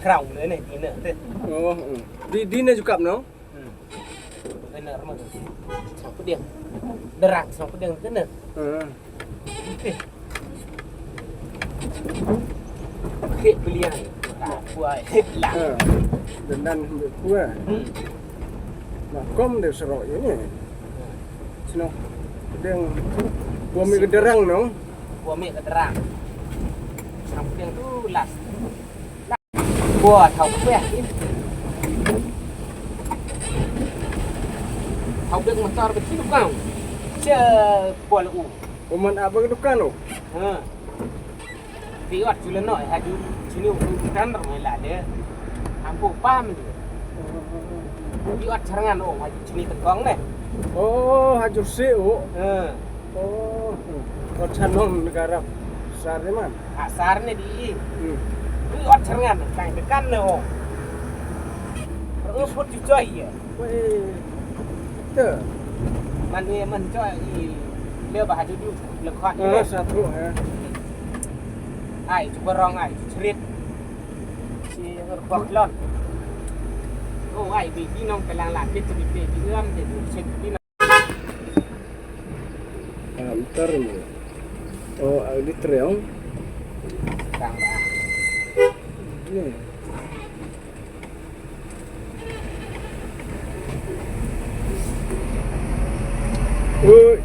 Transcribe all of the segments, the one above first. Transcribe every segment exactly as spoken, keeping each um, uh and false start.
Khraw ne ne, ine te. Oh, hmm. Di, di ne jukap no? Hmm. Ine rma. Song pdiang. Derang song pdiang te ne. Hmm. Te. Te pilihan. Lah, kuai. Lah. Hmm. Dengan kuai. Hmm. Nah, kom de serok ini. Sino. Deng. Buah mi ke derang no. Buah mi ke derang. Sino deng tu last. Buah tau kuah. Tau deng motor ke sino kau. Se buah u. Oman apa ke dukan tu? Ha. Di ot jule no ha ju chini u kan ro la de. Ampu pam de. Di ot charangan o ha ju chini tengkong ne. Oh, ha ju si u. Eh. Oh. Ot chanom negara sar ne man. Ah, sar ne di. Hmm. Di ot charangan kan de kan ne o. Ro put ju choi ye. Wei. Te. Man ni man cho i le ba ha ju du le khot ni. Ah, sa thu ha. Ai, ju barong ai, ju chrit. Si ngar bok lon. Oh, ai, bi bi nong pelang la bit bi bi bi ram de bi chit bi nong. Ah, ntar ni. Oh, ai di triong. Tang ba. Ni. Oi.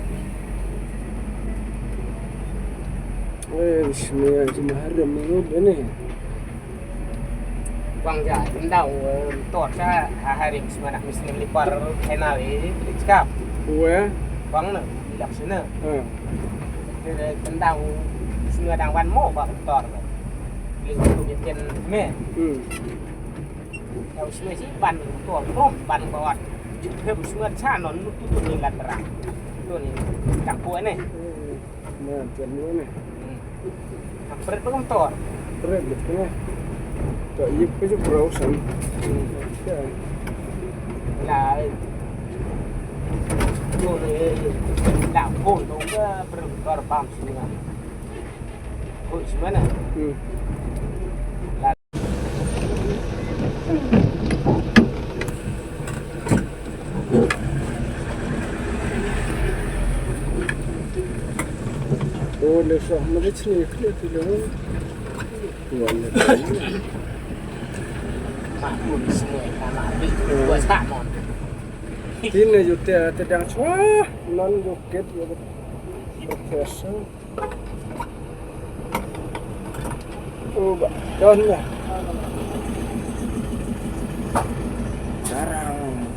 Eh, bismillah, cuma haram ni, ni. Bang ja, ndau, eh, tot sa, ha, harim, semana, misni, melipar, henal, eh, beli cakap. Ue. Bang na, ilak sini. Hmm. Tendang, semua dang wan mo, bang tor. Beli tu, bikin, me. Hmm. Tau sngewsih ban to rum ban bawat. Juk hem sngewsih cha non tu tu ni lat ra. Tu ni tak ko ne. Na tian lo ne. Pret pun tor. Pret le ne. To yip ke juk bro san. La. Tu ni la ko to ke pret tor bam sini. Ko sini mana? Hmm. La. Oh, le so, ma le chini kle tu le. Wa le. Ma pun semua nama bi. Wa sa mon. Tin ne ju te te dang chwa, non ju ket ju. Professor. Oh, ba, don na. Jarang.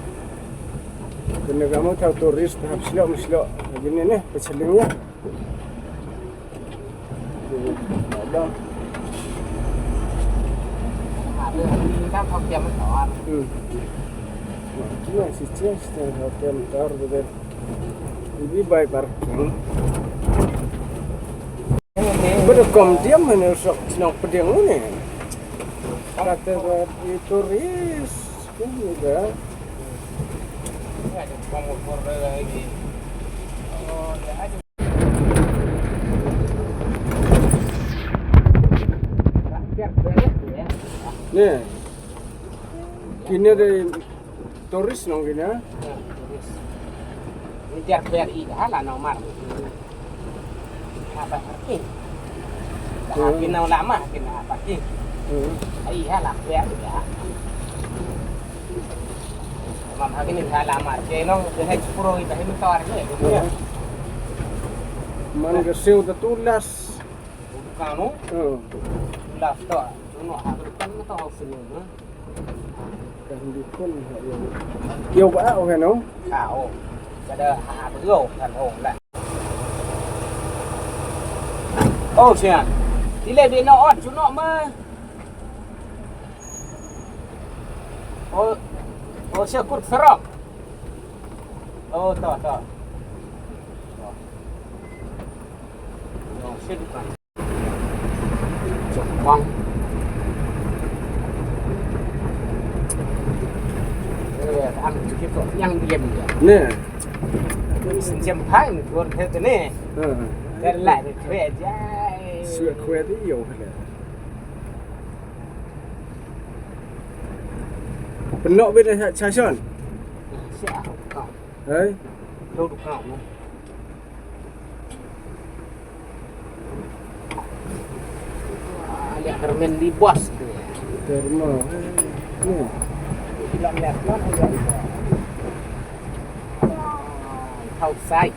Kena kamu tahu turis tahap silok mesilok. Begini nih, peseling ya. Ada. Ada, ini kan hotel motor. Hmm. Nah, ini masih cek, hotel motor, betul. Ibi bai parking. Bada kom diam hana sok chnong pdiang ni. Kata ba i turis kan juga. Ni. Kini ada Tourist nong kine. Ya, tourist. Ni jar F R I dah lah nomor. Apa parking? Dah kine lama kine parking. Hmm. Ai ha lah F R I dah. Mam ha kine dah lama ke nong ke hai sepuro dah motor ke. Hmm. Man ke siu tu tulas. Bukan no. Hmm. Tulas tu. Tuno ha bukan tu sini. Kan dukun ha ïa. Ïa ba o heno. Ha o. Kada ha ba o kan o la. O sian. Ile bi no ot chuno ma. O o sia kut serok. O to to. O sia dukan. Bang. Eh, ang cukup kok yang diam ya. Nah. Sen jam phai ni, gor phe tu ni. Ha. Kan lai ni kwe jai. Suai kwe tu yo. Pynnoh beit na sha sha shon. Hei. Liah kyrmen di bos. Kyrmen. Ni. Bilang liah kan, liah. Outside.